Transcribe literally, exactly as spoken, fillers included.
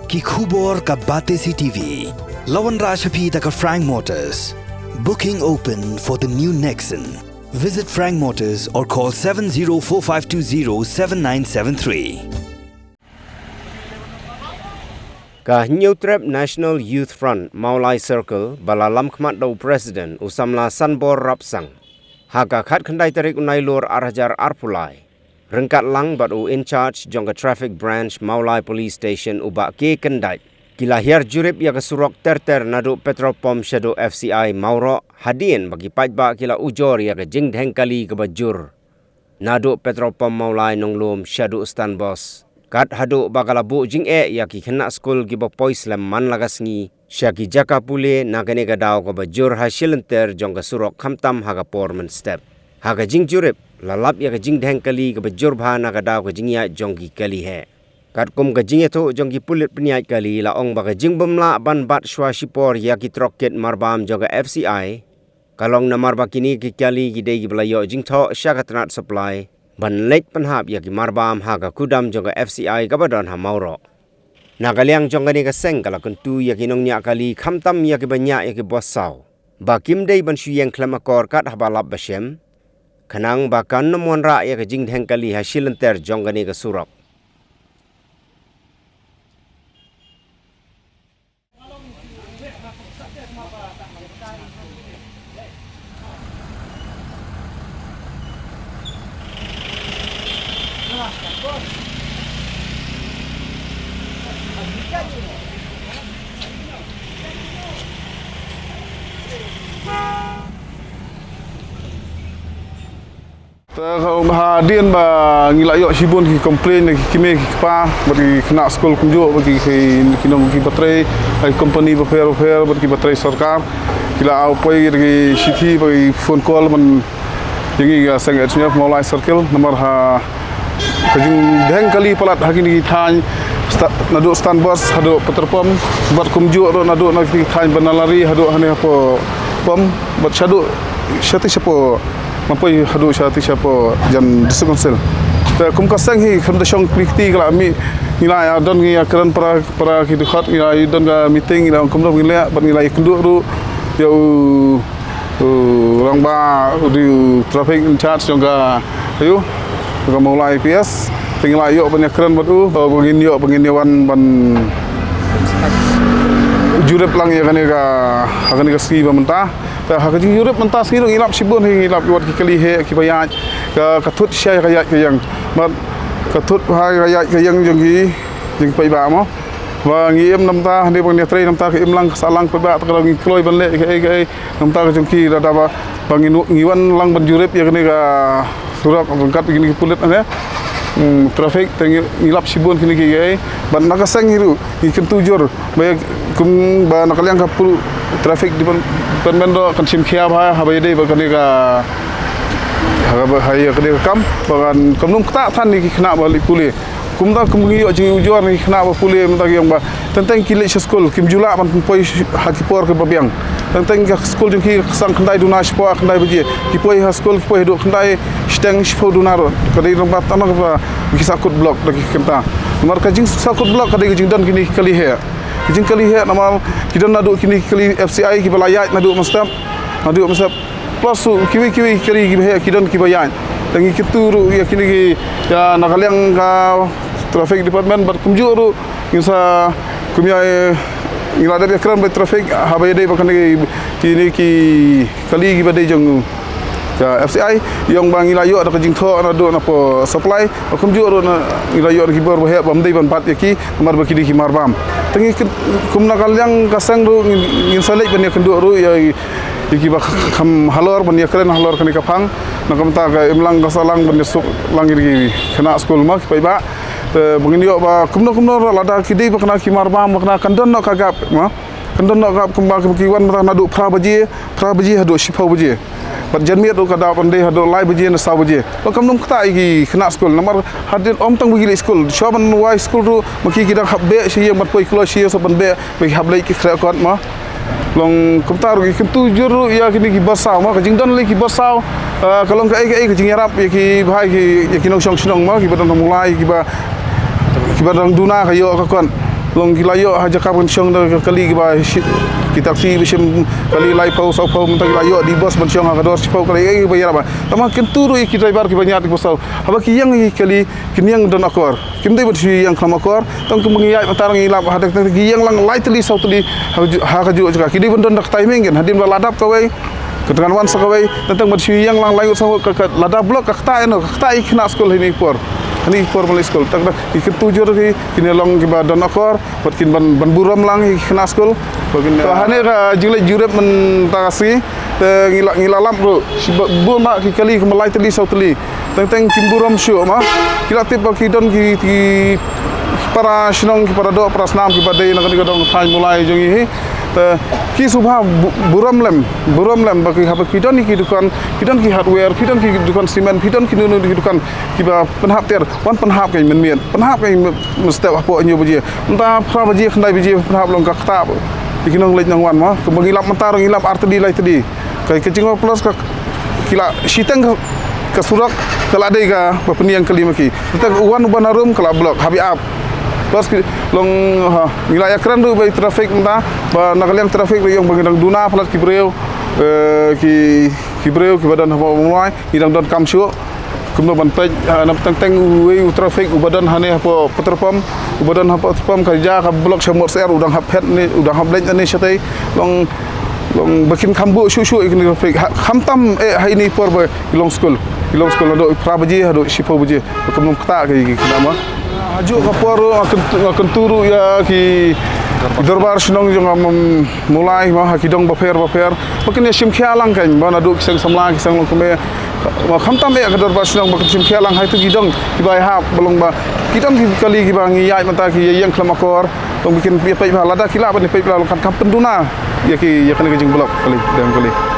Ki khubor ka Batesi T V. La wanrah sha phi da ka Frank Motors. Booking open for the new Nexon. Visit Frank Motors or call seven zero four five two zero seven nine seven three. Ka Hynñiewtrep National Youth Front Mawlai Circle ba la lam khmat da u President u samla Sanbor Rapsang, ha ka khatkhyndai tarik u Nailur ar hajar arphew lai, ryngkat lang bad u in charge jong ka Traffic Branch Mawlai Police Station u Bah K Kyndait, ki la hiar jurip ïa ka surok ter ter naduh petrol pump shaduh F C I Mawroh, hadien ba ki paidbah ki la ujor ïa ka jingdheng kali kaba jur naduh petrol pump Mawlai Nonglum shaduh stand bus, kat haduh ba ka la buh jingeh ïa ki khynnah skul kiba poi slem man la ka sngi sha ki jaka pule na kane ka daw kaba jur ha shilynter jong ka surok, khamtam ha ka por mynstep. Ha ka jingjurip, la lap ïa ka jingdheng kali kaba jur bha na ka daw ka jingïaid jong ki kali heh. Katkum ka jingïathuh jong ki pulit pynïaid kali, la ong ba ka jingbymlah ban bat shuwa shipor ïa ki trok kit marbam jong ka F C I ka long namar ba kine ki kali ki dei kiba la ïoh jingthoh sha ka tnat supply ban leit pynhap ïa ki marbam ha ka kudam jong ka F C I kaba don ha Mawroh. Na ka liang jong kane ka seng, ka la kyntu ïa ki nongñiah kali, khamtam ïa kiba ñiah ïa ki bus saw, ba kim dei ban shu ïeng khlem akor kat haba lap ba shem, khnang ba kan ym wanrah ïa ka jingdheng kali ha shilynter jong kane ka surok. Te hadien ba ngi la ïoh shibun ki complain na ki kmie ki kpa bad ki khynnah skul kumjuh bad ki, ki, ki nong kiba trei ha ki company bapher bapher bad kiba trei sorkar, ki la ai poi da ki shithi bad ki phone call ban ïa ngi ka seng H M F Mawlai Circle, namar ha ka jingdheng kali palat ha kine ki thaiñ, sta-, naduh stand bus haduh petrol pump, bad kumjuh ruh naduh na ki thaiñ Banalari haduh hangne hapoh pump, bad shaduh shatei shapoh, ma poi haduh shatei shapoh jan District Council. Te kum ka seng hi khlem da shong kli kti ka la mih, ngi la ïa don, ngi ïa kren para, para ki dkhot, ngi la ïa don ka meeting, ngi la ong kumno ngin leh, bad ngi la ïa kynduh ruh ïa u, u rangbah, u dei u traffic in charge jong ka, aïu, jong ka Mawlai P S. Te ngi la ïoh ban ïa kren bad u, ba ngin ïoh, ba ngin ïa wan ban jurip lang ïa kane ka, ha kane ka sngi ba mynta. Te ha ka jingjurip mynta sngi ruh ngi lap shibun hi, ngi lap ïa wat ki kali heh kiba ïaid, ka, ka thut sha ka ïaid ka ïeng. Bad ka thut ha ka ïaid ka ïeng jong ki, jong ki paidbah mo. Ba ngi im namta, hynrei ba ngi trei namta, ka im lang ka sah lang paidbah, te ka dei ngi kloi ban leh kaei kaei namta ka jong ki, lada ba, ba ngi nu-, ngi wan lang ban jurip ïa kane ka surok ryngkat kine ki pulit ne, hmm, traffic, te ngi, ngi lap shibun kine kiei kiei. Bad na ka seng hi ruh ngi kyntu jur ba ïa kum ba na ka liang ka pu-, traffic department ruh kan shim khia bha haba ïadei bad kane ka, ha ba, ha ïa kane ka kam, ba kan, kan ym ktah than ïa ki khynnah ba leit pule. Kumta kum ngi ïoh jingujor na ki khynnah ba pule, mynta ki ong ba teng teng ki leit sha skul, kim ju lah ban poi ha ki por kiba biang. Teng teng ka skul jong ki ka sdang khyndai duna shapoh khyndai baje. Ki poi ha skul, ki poi haduh khyndai shiteng shiphew duna ruh. Ka dei namar tang ba ki sahkut block da ki kynta. Namar ka jingsahkut block ka dei ka jingdon kine ki kali heh. Ka jingkali heh namar ki don naduh kine ki kali F C I kiba la ïaid naduh mynstep, naduh mynstep. Plus ruh kiwei kiwei ki kali kiba heh ki don kiba ïaid. Te ngi kyntu ruh ïa kine ki, ïa na ka liang ka traffic department bad kumjuh ruh ngin sa kum ïa, eh, ngi la dep ïa kren bad traffic haba ïadei bad kane ki, kine ki kali kiba dei jong ka F C I, ïa ong ba ngi la ïoh da ka jingthoh naduh napoh supply, bad kumjuh ruh na, ngi la ïoh da ki bor ba heh bym dei ban bat ïa ki, namar ba ki dei ki marbam. Te ngi kyn-, kum na ka liang ka seng ruh ngin, ngin sa leit ban ïa kynduh ruh ïa, ïa kiba kh-, kham halor ban ïa kren halor kane ka phang. Na kumta ka im lang ka sah lang ban ïa suk lang ïa ki khynnah skul ma ki paidbah. Te ba ngin ïoh ba kumno kumno ruh lada ki dei ba kane ki marbam ba kane kan don noh ka gap ma. Kan don noh gap kumba ki wan mynta naduh phra baje, phra baje haduh shiphew baje. Bad janmiet ruh ka dap ban dei haduh lai baje ne saw baje. Ba kam nym ktah ïa ki khynnah skul namar hadien ym tang ba ki leit skul. Shuwa ban wai skul ruh ma ki ki dang hap beh sha ïing ban poi kloi sha ïing sa ban beh ba ki hap leit ki khreh kot ma. Long kumta ruh ki kyntu jur ruh ïa kine ki bus saw ma, ka jingdon lei ki bus saw, ah, ka long kaei kaei ka jingïarap ïa ki bha ki, ïa ki nongshong shnong ma, kiba don ha Mawlai, kiba, kiba dang duna ka ïoh ka kot. Long ki la ïoh ha jaka ban shong da ka kali kiba shi-, ki taxi ba shim kali laiphew sawphew, mynta ki la ïoh di bus ban shong ha ka dor shiphew kali, eh, ba ïarap. Tangba kyntu ruh ïa ki driver kiba ñiad kiba saw. Haba ki ïeng ïa ki kali, ki ïeng don akor. Kim dei ban shu ïeng khlem akor, tang kumba ngi ïaid mynta ngi lap ha, tang ki ïeng lang lai tylli saw tylli ha ka ju-, ha ka juh jaka. Ki dei ban don da ka timing kan, hadien ba la dap kawei, ka tang wan sa kawei, tang tang ban shu ïeng lang lai ngut saw ngut, ka, ka, lada block ka ktah ïa no, ka ktah ïa ki khynnah skul ha kine ki por. Ha kine ki por ban leit skul. Tang da ki kyntu jur ki, kine long kiba don akor, bad kin ban, ban burom lang ïa ki khynnah skul. Bad kin, to, ha kane ka jingleit jurip mynta ka sngi, te ngi la, ngi la lap ruh, shi ba, bun ba ki kali kumba lai tylli saw tylli. Teng teng kim burom shuh ma. Ki la tip ba ki don ki, ki para shnong, ki para doh, para snam, kiba dei na kane ka dong thaiñ Mawlai jong ngi hi. Te ki sngewbha bu-, burom lem, burom lem ba ki haba ki don ki dukan, ki don ki hardware, ki don ki dukan cement, ki don kino kino ki dukan kiba pynhap tiar, wan pynhap ka mynmiet, pynhap ka mynstep hapoh hynñiew baje. Mynta phra baje, khyndai baje pynhap long ka ktah ïa ki nongleit nongwan ma. Kumba ngi lap mynta ruh ngi lap ar tylli lai tylli. Ka, ka jingma plus ka, ki la shiteng ka, ka surok, ka la dei kaba pynïeng kali ma ki. Mynta u wan u ban harum ka la block, hap ïa ap. Plus ki long, ha, ngi la ïakren ruh bad i traffic mynta, ba na ka liang traffic ruh ïong ba ngi dang duna palat ki briew, eh, ki, ki briew kiba don hapoh Mawlai, ngi dang donkam shuh. Kumno ban peit, ha, na teng teng uwei u traffic uba don hangne hapoh petrol pump, uba don hapoh petrol pump ka ja ka block sha Mawsyiar, u dang hap phet ne, u dang hap leit ne shatei, long, long ba kin kham buh shuh shuh ïa kine ki traffic. Ha, khamtam eh ha ine i por ba ki long skul, ki long skul haduh phra baje haduh shiphew baje. Ba kin ym ktah ki, ki khynnah ma. Hajuh ka por ruh nga kyntu, nga kyntu ruh ïa ki, ki dorbar shnong jong nga, mm, Mawlai ma, ha ki dong bapher bapher. Ba kin ïa shim khia lang kan, ba naduh ki seng samla, ki seng longkmie. Ba khamtam eh ka dorbar shnong ba kin shim khia lang ha itu ki dong kiba ïahap, ba long ba ki dong ki kali kiba ngi ïaid mynta ki ïeng khlem akor. Long ba kin ïa peit ba lada ki lah ban ïa peit ba long kan kham pynduna ïa ki, ïa kane ka jingblock kali, dang kali.